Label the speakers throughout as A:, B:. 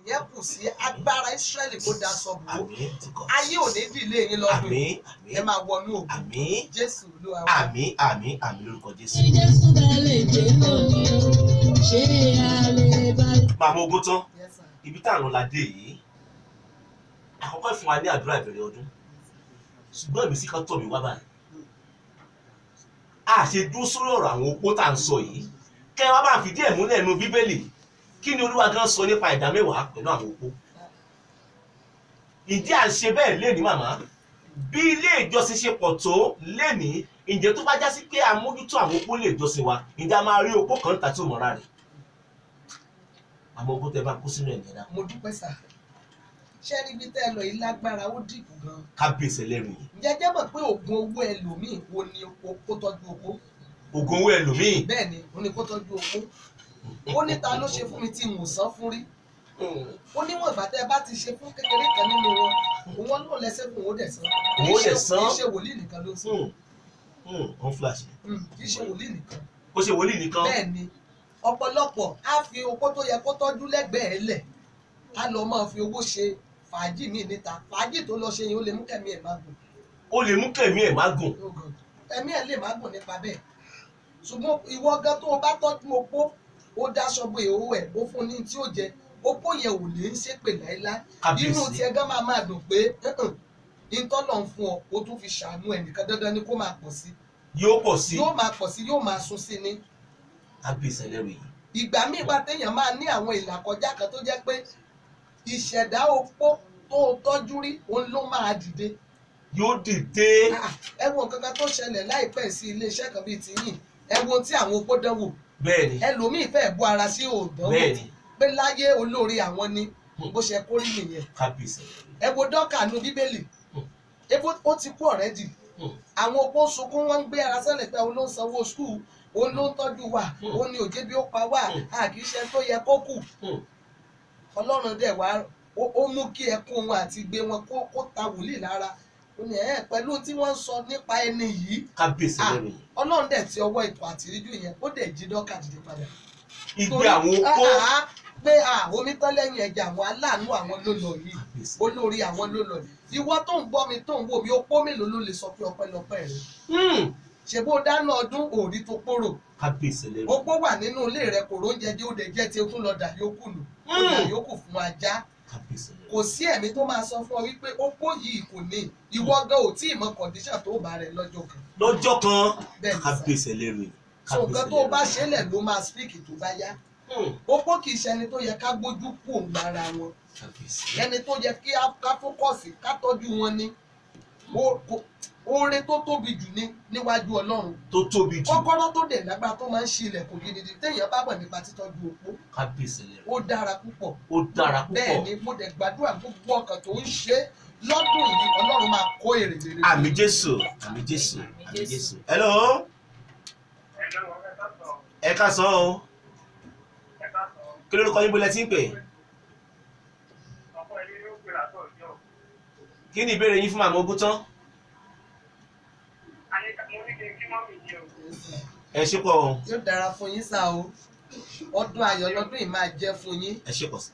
A: Yẹn kù sí agbára Ísírẹ́lì kó daṣọ bò ó.
B: Àmín ti kọ.
A: Ayé ò ní dìlé yín lọ́dún.
B: Àmín, àmín.
A: Ẹ máa wọnú ògo.
B: Àmín.
A: Jésù Olúwa wa.
B: Àmín, àmín, àmín lórúkọ Jésù.
C: Jésù bá lè dé lónìí o, ṣé a lè bá
B: Màmá ogun tán,
A: Yes, sir.
B: ibi tá à ń lọ la dé yìí. Àkọ́kọ́ ìfún wa ní àdúrà ìbẹ̀rẹ̀ ọdún. Ṣùgbọ́n ìmísí kan tọ̀ mí wá báyìí. A ṣe dúró sórí ọ̀rọ̀ àwọn opó tá à ń sọ yìí. Kẹ́ ẹ wá bá fìdí ẹ̀ múlẹ̀ nínú Bíbélì. Kí ni Olúwa gan sọ nípa ìdá mẹ́wàá pẹ̀lú àwọn opó? Ǹjẹ́ à ń ṣe bẹ́ẹ̀ lénìí màmá? Bí ilé ìjọsìn ṣe pọ̀ tó lénìí, ǹjẹ́ tó bá já sí pé a mójútó àwọn opó ilé ìjọsìn wa, ǹjẹ́ a máa rí opó kan níta tí ò mọ̀ra rẹ̀? Àmọ́ opó tẹ bá kó sínú ẹ̀ nìyẹn.
A: Mo dúpẹ́ sà. Ṣé níbi tẹ́ ẹ lọ yìí lágbára ó dìbò gan.
B: Kábíyèsí ẹlẹ́rìí yìí.
A: Ǹjẹ́ jẹ́ mọ̀ pé oògùn owó ẹlòmíì wo ni kó tọ́jú opó?
B: Ògùn owó ẹlòmíì.
A: Bẹ́ẹ̀ ni, ó ní kó tọ́jú opó. Ó ní ta ló ṣe fún mi tí n ò san fún rí. Ó níwọ̀n ìgbà tẹ́ ẹ bá ti ṣe fún kékeré kan nínú wọn, òun náà lẹ́sẹ̀ fún òun ó dẹ̀ san.
B: Òun ó dẹ̀ san.
A: Kì í ṣe wòlíì nìkan ló san.
B: Ó ń flash.
A: Kì í ṣe wòlíì nìkan.
B: Ó ṣe wòlíì nìkan.
A: Bẹ́ẹ̀ ni, ọ̀pọ̀lọpọ̀ á fi opó tó yẹ kó tọ́jú lẹ́gbẹ̀ẹ́ lẹ̀, á lọ máa fi owó ṣe fàájì míì níta. Fàájì tó lọ ṣe yẹn ó lè mú kẹ́mi ẹ̀ máa gùn.
B: Ó lè mú kẹ̀mí ẹ̀ má gùn.
A: Ẹ̀mí ẹ̀ lè má gùn nípa bẹ́ẹ̀. Ṣùgbọ́n ìwọ gan tó o bá tọ́jú opó, ó dáṣọ bo ìhòòhò ẹ̀, ó fún ní tí ó jẹ, opó yẹn ò lè ń ṣépè láéláé.
B: Kábíyèsí.
A: Inú tiẹ̀ gan máa máa dùn pé ìtọ́lọ̀ ń fún ọ, ó tún fi ṣàánú ẹnìkan, dandan ni kó máa pọ̀ sí.
B: Yóò pọ̀ sí.
A: Yóò máa pọ̀ sí, yóò máa sun sí ni.
B: Kábíyèsí ẹlẹ́rìí yìí.
A: Ìgbà míì wà téèyàn máa ní àwọn ìlàkọjá kan tó jẹ́ pé ìṣẹ̀dá opó tó o tọ́jú rí, òun ló máa dìde.
B: Yóò dìde.
A: Ẹ wo nǹkan kan tó ṣẹlẹ̀ láìpẹ́ sí iléeṣẹ́ kan bíi tiyín. Ẹ wo tí àwọn opó dánwò.
B: Bẹ́ẹ̀ni.
A: Ẹlòmíì fẹ́ bọ́ ara sí òdánwò.
B: Bẹ́ẹ̀ni.
A: Pé láyé olóore àwọn ni bó ṣe kórìí nìyẹn.
B: Kábíyèsí.
A: Ẹ wo dọ́kà nu Bíbélì. Ebo ó ti kú ọ̀rẹ́dì. Àwọn opó ń sunkún, wọ́n ń gbé ara sẹ́lẹ̀ pé òun ló ń sanwó skul, òun ló ń tọ́jú wa, òun ni òjé bí ó pa wá, a kì í ṣe tó yẹ kó kù. Ọlọ́run dẹ̀ wá ó mú kí ẹkún wọn àti gbé wọn kó ta wòlíì lára. Ó ní ẹ̀ pẹ̀lú tí wọ́n ń sọ nípa ẹni yìí.
B: Kábíyèsí lẹ́nu yìí.
A: Ọlọ́run dẹ̀ ti ọwọ́ ètò àtìríjú yẹn, ó dẹ̀ jí dọ́kà dìde padà.
B: Ìgbé àwọn opó.
A: Pé omi tán lẹ́yìn ẹja, àwọn aláàánú àwọn ló lọ yìí, olórí àwọn ló lọ yìí. Ìwọ tó ń gbọ́ mi tó ń wò mí, opó mélòó ló lè sọ pé ọpẹ́lọpẹ́ rẹ? Ṣe bó dáná ọdún òrí tó pòrò.
B: Kábíyèsí lẹ́nu.
A: Opó wà nínú ilé rẹ, kò róúnjẹ jẹ, ó dẹ̀ jẹ́ tí o tún lọ dà yókù nù, ó dà yókù fún ajá. Kò sí ẹ̀mí tó máa sọ fún ọ wípé opó yìí kò ní. Ìwọ gan ò tí ì mọ kọ̀ǹdíṣà tó bá rẹ lọ́jọ́ kan.
B: Lọ́jọ́ kan. Kábíyèsí lẹ́nu.
A: So nǹkan tó bá ṣe lẹ̀ ló máa speak tó bá yá. Opó kì í ṣe ẹni tó yẹ ká gbójú kú òun lára wọn. Ẹni tó yẹ kí ká fókọ̀sì ká tọ́jú wọn ni. Oore tó tóbi jù ní níwájú Ọlọ́run.
B: Tó tóbi jù.
A: Kọ́kọ́rọ́ tó dẹ̀ lágbára tó máa ń ṣí ilẹ̀kùn gidigidi téèyàn bá bọ̀ nípa títọ́jú opó.
B: Kábíyèsí lẹ́nu.
A: Ó dára púpọ̀.
B: Ó dára púpọ̀.
A: Bẹ́ẹ̀ ni, mo dẹ̀ gbàdúrà gbogbo ọkàn tó ń ṣe lọ́dún yìí, Ọlọ́run máa kó èrè rere.
B: Àmín Jésù, àmín Jésù, àmín Jésù. Hello. Ẹ káàsán o. Kí lórúkọ yín, bó lẹ ti ń pè? Kí ni ìbéèrè yín fún màmá ogún tán? Ẹ ṣé pọ̀ o.
A: Yóò dára fún yín sá o. Ọdún ayọ̀ lọ́dún yìí máa jẹ́ fún yín.
B: Ẹ ṣé pọ̀ sí.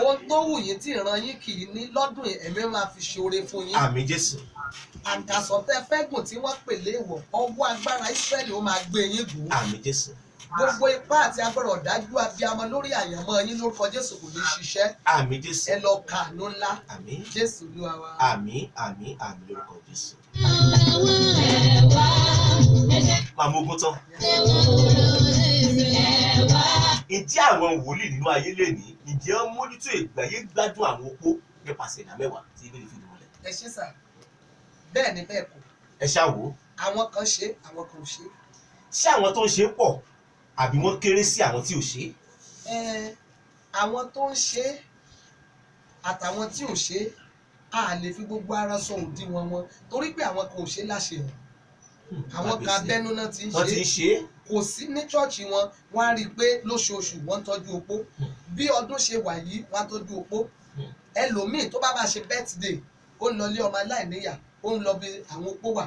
A: Ohun tó wù yín tí ìran yín kì í ní lọ́dún yìí, ẹ̀mí máa fi ṣoore fún yín.
B: Àmín Jésù.
A: Àkàsọ̀ tẹ́ fẹ́ gùn tí wọ́n pè léèwọ̀, ọwọ́ agbára Ísírẹ́lì ó máa gbé yín gùn.
B: Àmín Jésù.
A: Gbogbo ipá àti agbára ọ̀dájú abiyamọ lórí àyànmọ́ yín lórúkọ Jésù kò ní ṣiṣẹ́.
B: Àmín Jésù.
A: Ẹ lọ kàánú ńlá.
B: Àmín.
A: Jésù Olúwa wa.
B: Àmín, àmín, àmín lórúkọ Jésù. Màmá ogún tán. Ǹjẹ́ àwọn wòlíì nínú ayé lè ní ǹjẹ́ ó mójútó ìgbáyé gbádùn àwọn opó nípasẹ̀ ìdá mẹ́wàá tí Bíbélì fi múlẹ̀?
A: Ẹ ṣé sà, bẹ́ẹ̀ ni bẹ́ẹ̀ kọ́.
B: Ẹ ṣáà wò ó.
A: Àwọn kan ṣe, àwọn kan ò ṣe.
B: Ṣé àwọn tó ń ṣe pọ̀ àbí wọ́n kéré sí àwọn tí ò ṣe?
A: Àwọn tó ń ṣe àtàwọn tí ò ṣe, a lè fi gbogbo ara sọ òdiwọ̀n wọn torí pé àwọn kan ò ṣe láṣẹ hàn. Àwọn kan abẹ́nú náà ti ń ṣe. Kò sí ní ṣọ́ọ̀ṣì wọn, wọ́n á rí i pé lóṣooṣù wọ́n ń tọ́jú opó. Bí ọdún ṣe wà yìí, wọ́n á tọ́jú opó. Ẹlòmíì tó bá máa ṣe birthday, ó ń lọ ilé ọmọ aláìníyà, ó ń lọ bí àwọn opó wà.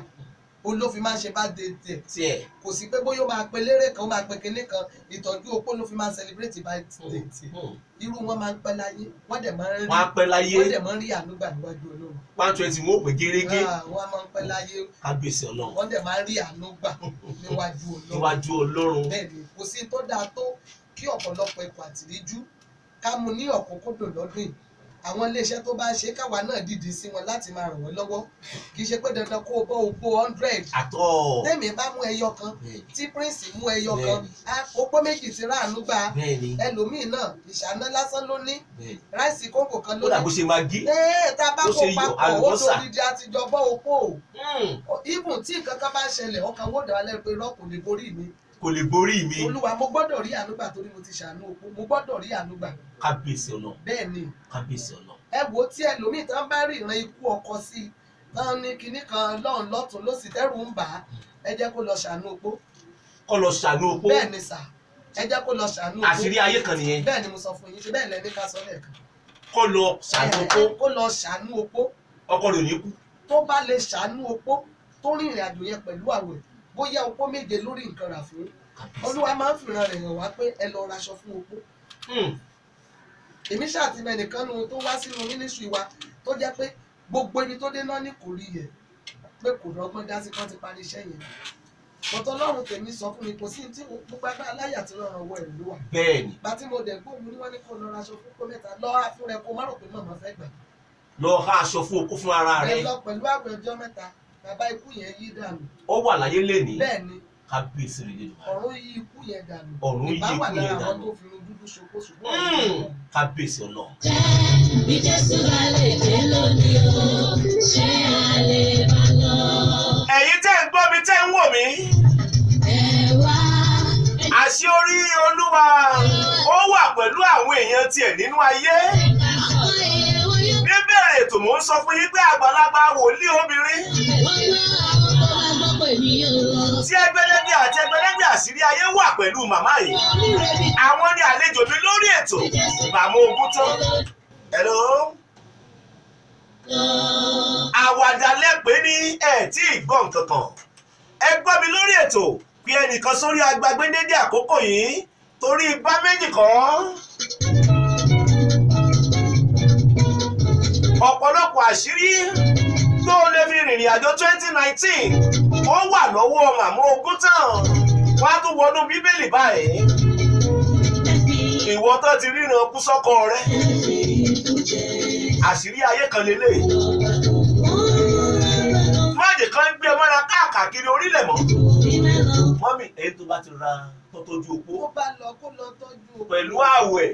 A: Òun ló fi máa ń ṣe birthday tiẹ̀.
B: Tiẹ̀.
A: Kò sí pé bóyá ó máa pe lérè kan, ó máa pe kinní kan, ìtọ́jú opó ló fi máa ń celebrate birthday tiẹ̀. Irú wọn máa ń pẹ́ láyé, wọ́n dẹ̀ máa ń rí
B: Wọ́n á pẹ́ láyé.
A: Wọ́n dẹ̀ máa ń rí àánú gbà níwájú Ọlọ́run.
B: 120 wọn ò pé gérégé.
A: Ah, wọ́n máa ń pẹ́ láyé.
B: Kábíyèsí Ọlọ́run.
A: Wọ́n dẹ̀ máa ń rí àánú gbà níwájú Ọlọ́run.
B: Níwájú Ọlọ́run.
A: Bẹ́ẹ̀ ni, kò sí tó dáa tó kí ọ̀pọ̀lọpọ̀ ẹ̀kọ́ àtìríjú ká mú ní ọ̀kúnkúndùn lọ́dún yìí. Àwọn iléeṣẹ́ tó bá ń ṣe, káwa náà dìde sí wọn láti máa ràn wọ́n lọ́wọ́. Kì í ṣe pé dandan kó o bọ́ opó 100.
B: Àtọ̀.
A: Tẹ́mi bá mú ẹyọ kan, tí Prince mú ẹyọ kan, opó méjì ti ráàánú gbà. Ẹlòmíì náà ìṣáná lásán ló ní, ráìsì kóńgò kan ló
B: Kódà
A: ní.
B: bó ṣe Maggi.
A: Tá a bá
B: Bó
A: kó
B: ṣe yọ
A: papọ̀, ó
B: àlùbọ́sà.
A: dòdìdí àtijọ́ bọ́ opó. Even tí nǹkan kan bá ń ṣẹlẹ̀, ọkàn wò dá lẹ́nu pé irọ́ kò lè borí mi.
B: Kò lè borí mi.
A: Olúwa, mo gbọ́dọ̀ rí àánú gbà torí mo ti ṣàánú opó, mo gbọ́dọ̀ rí àánú gbà.
B: Kábíyèsí Ọlọ́run.
A: Bẹ́ẹ̀ ni.
B: Kábíyèsí Ọlọ́run.
A: Ẹ wo tí ẹlòmíì tán bá rí ìran ikú ọkọ sí i, tán ní kinní kan lọ́hùn lọ́tún ló sì tẹ́rù ń bà á, ẹ jẹ́ kó lọ ṣàánú opó.
B: Kó lọ ṣàánú opó.
A: Bẹ́ẹ̀ ni sà, ẹ jẹ́ kó lọ ṣàánú opó.
B: Àṣírí ayé kan nìyẹn.
A: Bẹ́ẹ̀ ni mo sọ fún yín, ṣe bẹ́ẹ̀ lẹ́ni ká sọ lẹ́ẹ̀kan.
B: Kó lọ ṣàánú opó.
A: Kó lọ ṣàánú opó.
B: Ọkọ rẹ̀ ò ní kú.
A: Tó bá lè ṣàánú opó, tó rìnrìn àjò yẹn pẹ̀lú àwẹ̀, bóyá opó méje lórí nǹkan rà fún. Olúwa máa ń fìran rẹ̀ hàn wá pé ẹ lọ raṣọ fún opó. Èmi ṣàtìmọ̀ ẹnìkan nu tó wá sínú mínísírì wa tó jẹ́ pé gbogbo ibi tó dé náà ní kò rí yẹ pé kò rọgbọ́n dá sí kán ti parí iṣẹ́ yẹn. Bọ̀tọ̀ Ọlọ́run tèmi sọ fún mi, kò sí tí gbogbo agbára aláyà tí rọrùn ọwọ́ ẹ̀ ló wà.
B: Bẹ́ẹ̀ni.
A: Gba tí mo dẹ̀ gbóhùn ní wọ́n ní kó lọ raṣọ fún kó mẹ́ta lọ fún rẹ, kó má rò pé màmá fẹ́ gbà.
B: Lọ há aṣọ fún okó fún ara rẹ.
A: Ẹ lọ pẹ̀lú àwẹ̀ ọjọ́ mẹ́ta, bàbá ikú yẹn yí dànù.
B: Ó wà láyé lénìí.
A: Bẹ́ẹ̀ni.
B: Kábíyèsí rẹ̀ lè dùn.
A: Ọ̀run yí ikú yẹn dànù.
B: Ọ̀run yí
A: Ìbá wà
B: ikú yẹn
A: lára àwọn
B: dànù.
A: tó fi irun dúdú ṣokó, ṣùgbọ́n ọ̀run yí dànù.
B: Kábíyèsí Ọlọ́run.
C: Bí Jésù bá lè dé lónìí o, ṣé a lè bá lọ?
B: Ẹ̀yin tẹ́ ń gbọ́ mi, tẹ́ ń wò mí.
C: Ẹ wá.
B: Àṣé orí Olúwa ó wà pẹ̀lú àwọn èèyàn tiẹ̀ nínú ayé. Níbẹ̀rẹ̀ ètò mò ń sọ fún yín pé àgbàlagbà wòlíì obìnrin tí ẹgbẹ̀lẹ́gbẹ̀ àti ẹgbẹ̀lẹ́gbẹ̀ àṣírí ayé wà pẹ̀lú màmá yìí. Àwọn ni àlejò mi lórí ètò, Màmá Ògúntán. Hello. Àwàdà lẹ́pẹ́ ní ẹ̀ tí ì gbọ́ nǹkan kan. Ẹ gbọ́ mi lórí ètò pé ẹnìkan sórí agbágbé dédé àkókò yìí torí bá méjì kan. Ọ̀pọ̀lọpọ̀ àṣírí tó lè fi rìnrìn àjò 2019 ó wà lọ́wọ́ Màmá Ògúntán. Wọ́n á tún wọnú Bíbélì báyìí. Ìwọ tó ti ríran kú sọ́kọ rẹ. Àṣírí ayé kan lélẹ̀. Májè kan gbé ẹ mọ́ra káàkiri orílẹ̀ mọ́. Mọ́mì, èyí tó bá ti ra tó tọ́jú opó.
A: Kó bá lọ, kó lọ tọ́jú opó.
B: Pẹ̀lú àwẹ̀.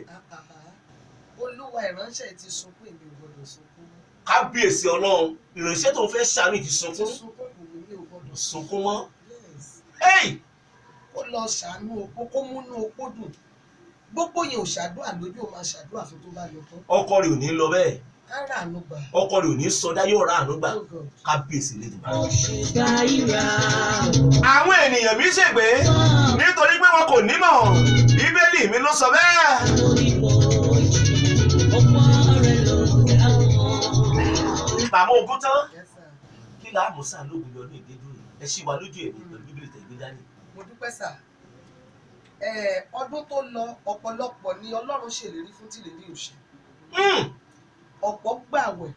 A: Olúwa, ìránṣẹ́ ti sunkún, èmi ò gbọdọ̀ sunkún mọ́.
B: Kábíyèsí Ọlọ́run, ìránṣẹ́ tó ń fẹ́ ṣàánú ti sunkún.
A: Ti sunkún, kò wù mí, ò gbọdọ̀
B: sunkún mọ́.
A: Yes.
B: Hey!
A: Kó lọ ṣàánú opó, kó múnú opó dùn. Gbogbo yẹn ò ṣàdúrà lójú, ò máa ṣàdúrà fún tó bá lọ tán.
B: Ọkọ rẹ̀ ò ní lọ bẹ́ẹ̀.
A: Á rà àánú gbà.
B: Ọkọ rẹ̀ ò ní sọdá, yóò rà àánú gbà.
A: Oh God.
B: Kábíyèsí lè dùn. Àwọn ènìyàn mi ṣègbé nítorí pé wọn kò nímọ̀. Bíbélì mi ló sọ bẹ́ẹ̀. Màmá Ògúntán.
A: Yes, sir.
B: Kí là á mú sáà lóògùn lọ ní ìdédú yìí? Ẹ ṣì wà lójú èmi pẹ̀lú Bíbélì tẹ̀ gbé dání.
A: Mo dúpẹ́ sà. Ọdún tó lọ, ọ̀pọ̀lọpọ̀ ni Ọlọ́run ṣèlérí fún tìlérí òṣè. Ọ̀pọ̀ gbàwẹ̀,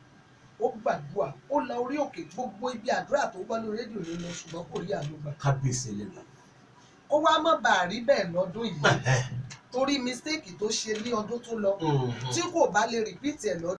A: ó gbàdúrà, ó lọ orí òkè, gbogbo ibi àdúrà tó gbọ́ lórí rédíò ló lọ, ṣùgbọ́n kò rí àánú gbà.
B: Kábíyèsí lẹ́nu.
A: Kó wá má bàa rí bẹ́ẹ̀ lọ́dún yìí torí mistake tó ṣe ní ọdún tó lọ, tí kò bá lè repeat ẹ̀ lọ́dún.